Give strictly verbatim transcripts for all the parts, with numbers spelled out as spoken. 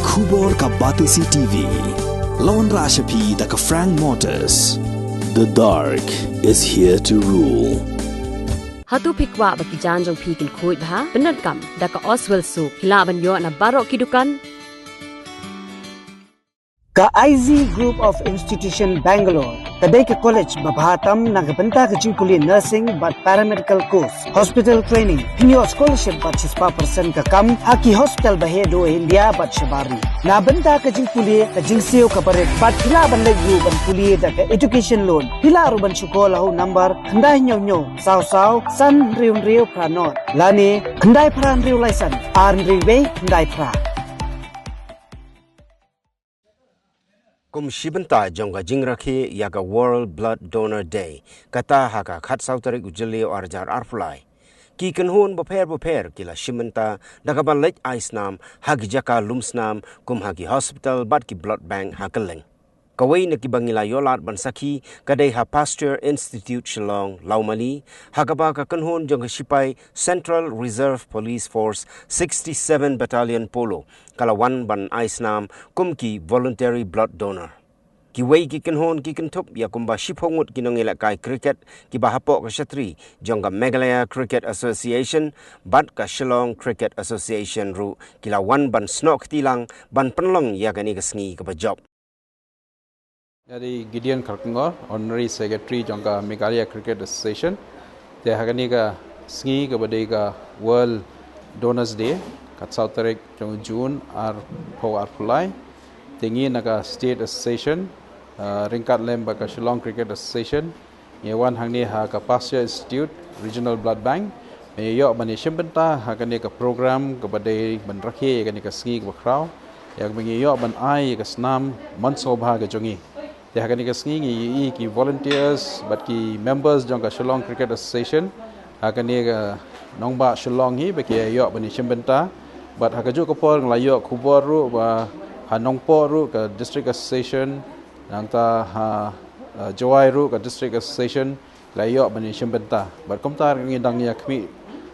Khubor ka Batesi T V. Lawan Rashapi da ka Frank Motors. The dark is here to rule. Hato phi kwah ba ki jaiñ jong phi kin khuid bha? Pyndonkam da ka Oswell Soap. Phi lah ban ïoh na baroh ki dukan. Ka I Z Group of Institution Bangalore ka dei ka college ba bha tam na ka bynta ka jingpule nursing bad paramedical course, hospital training. Phin ïoh scholarship bad shispah percent ka kam ha ki hospital ba heh duh India bad shabar ri. Na bynta ka jingpule, ka jingsiew kaba rit bad phi lah ban leit ruh ban pule da ka education loan. Phi lah ruh ban shu call ha u number khyndai hynñiew hynñiew saw saw san hynriew hynriew phra nod lane khyndai phra hynriew lai san ar hynriew wei khyndai phra. Kum shi bynta jong ka jingrakhe ïa ka World Blood Donor Day, kata ha ka khatsaw tarik u Jylliew ar hajar arphew lai, ki kynhun bapher bapher ki la shim bynta da kaba leit ai snam ha ki jaka lum snam kum ha ki hospital bad ki blood bank ha kylleng. Kawei na kiba ngi la ïoh lad ban sakhi ka dei ha Pasteur Institute Shillong, Lawmali, ha kaba ka kynhun jong ka shipai Central Reserve Police Force sixty-seven Battalion Polo ka la wan ban ai snam kum ki voluntary blood donor. Kiwei ki kynhun ki kynthup ïa kumba shiphew ngut ki nongïalehkai cricket kiba hapoh ka shatri jong ka Meghalaya Cricket Association bad ka Shillong Cricket Association ruh ki la wan ban snoh kti lang ban pynlong ïa kane ka sngi kaba jop. Nga dei Gideon Kharkongor, Honorary Secretary jong ka Meghalaya Cricket Association. Te ha kane ka sngi kaba dei ka World Donors Day, khatsaw tarik jong June arphew arphew lai. Te ngi na ka State Association, ah, ryngkat lem bad ka Shillong Cricket Association, ngi wan hangne ha ka Pasteur Institute Regional Blood Bank, ban ïoh ban ïashim bynta ha kane ka program kaba dei ban rakhe ïa kane ka sngi kaba khraw, ïa kaba ngi ïoh ban ai ïa ka snam man sngewbha ka jong ngi. Te ha kane ka sngi ngi ïohi ki volunteers bad ki members jong ka Shillong Cricket Association, ha kane ka nongbah Shillong hi ba ki ïoh ban ïashim bynta. Bad ha kajuh ka por nga la ïoh khubor ruh ba ha Nongpoh ruh ka District Association, nangta ha, uh, Jowai ruh ka District Association la ïoh ban ïashim bynta. Bad kumta ngi dang ïa khmih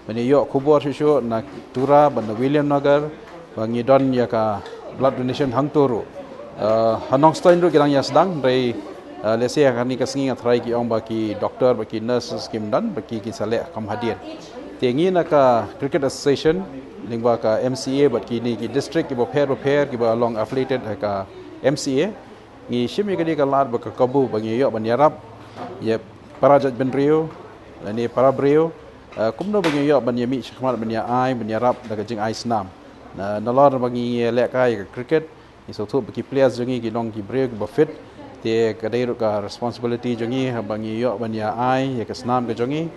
ban ïoh khubor shuh shuh na Tura bad na Williamnagar ba ngi don ïa ka blood donation hangto ruh. Uh, ha Nongstoiñ ruh ki dang ïa sdang, hynrei, uh, lehse ha kane ka sngi nga tharai ki ong ba ki doctor bad ki nurses kim don, ba ki kin sa leh kam hadien. Te ngi na ka Cricket Association lyngba ka M C A bad kine ki district kiba pher bapher kiba long affiliated ha ka M C A, ngi shim ïa kane ka lad bad ka kabu ba ngi ïoh ban ïarap ïa para jaitbynriew lane para briew, eh, kumno ba ngi ïoh ban ïamih shakhmat ban ïa ai ban ïarap da ka jingai snam. Na, nalor ba ngi ïalehkai ïa ka cricket, ngi sngewthuh ba ki players jong ngi ki long ki briew kiba fit. Te ka dei ruh ka responsibility jong ngi haba ngi ïoh ban ïa ai ïa ka snam ka jong ngi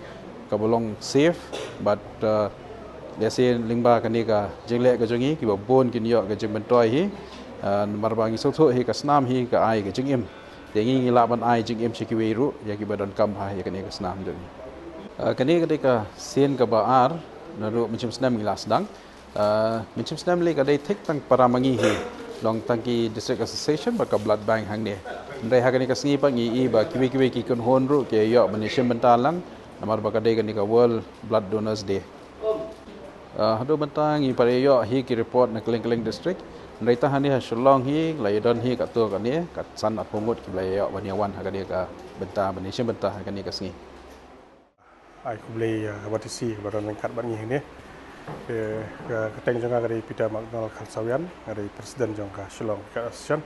kaba long safe, bad, uh, lehse lyngba kane ka jingleh ka jong ngi kiba bun kin ïoh ka jingmyntoi hi. Uh, namar ba ngi sngewthuh hi ka snam hi ka ai ka jingim. Te ngi ngi lah ban ai jingim sha kiwei ruh ïa kiba donkam ha ïa kane ka snam jong ngi. Uh, kane ka dei ka sien kaba ar naduh mynshem snem ngi la sdang. Ah, mynshem snem lei ka dei thik tang para ma ngi hi, long tang ki District Association bad ka Blood Bank hangne. Hynrei ha kane ka sngi pat ngi i ba kiwei kiwei ki kynhun ruh ki ïoh ban ïashim bynta lang namar ba ka dei kane ka World Blood Donors Day. Ah, haduh mynta ngi pat ïoh hi ki report na kylleng kylleng district. Hynrei tang hangne ha Shillong hi la ïadon hi katto katne, kat san arphew ngut kiba la ïoh ban ïawan ha kane ka bynta ban ïashim bynta ha kane ka sngi. Ai khublei ïa ka Batesi kaba don ryngkat bad ngi hangne. Te ka kyrteng jong nga ka dei Peter McDonald Kharsawian, nga dei president jong ka Shillong Cricket Association.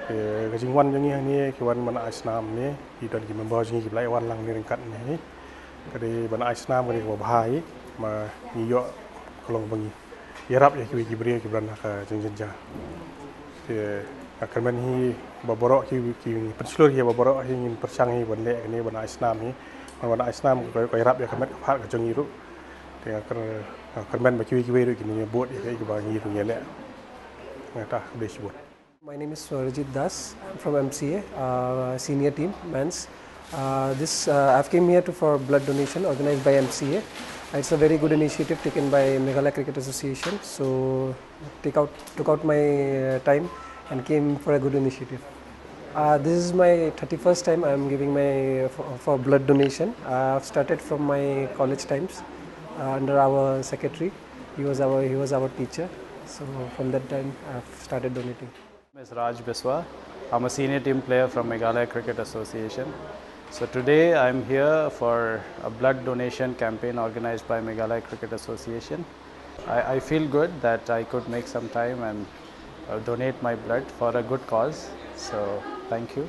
Te ka jingwan jong ngi hangne ki wan ban ai snam ne, ki don ki member jong ngi kiba la wan lang ne ryngkat ne. Ka dei ban ai snam ka dei kaba bha hi, ma ngi ïoh ka long ba ngi ïarap ïa kiwei ki briew kiba don ha ka jingjynjar. Te nga kyrmen hi ba baroh ki, ki pynshlur hi ba baroh hi ngin pyrshang hi ban leh kane ban ai snam hi. Ban ai snam ka, ka ïarap ïa ka met ka phad ka jong ngi ruh. Te nga kyr-, nga kyrmen ba kiwei kiwei ruh kin ïa bud ïa kaei kaba ngi ruh ngi leh. Nga khublei shibun. My name is Swarajit Das. I'm from M C A, uh, senior team, men's. Uh, this, uh, I've came here to, for blood donation organized by M C A. It's a very good initiative taken by Meghalaya Cricket Association. So, take out, took out my, uh, time and came for a good initiative. Uh, this is my thirty-first time I'm giving my, uh, for, for blood donation. Uh, I've started from my college times, uh, under our secretary. He was our, he was our teacher. So from that time, I've started donating. Is Raj Biswa. I'm a senior team player from Meghalaya Cricket Association. So today I'm here for a blood donation campaign organized by Meghalaya Cricket Association. I, I feel good that I could make some time and uh, donate my blood for a good cause. So thank you.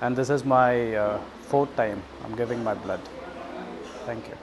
And this is my uh, fourth time I'm giving my blood. Thank you.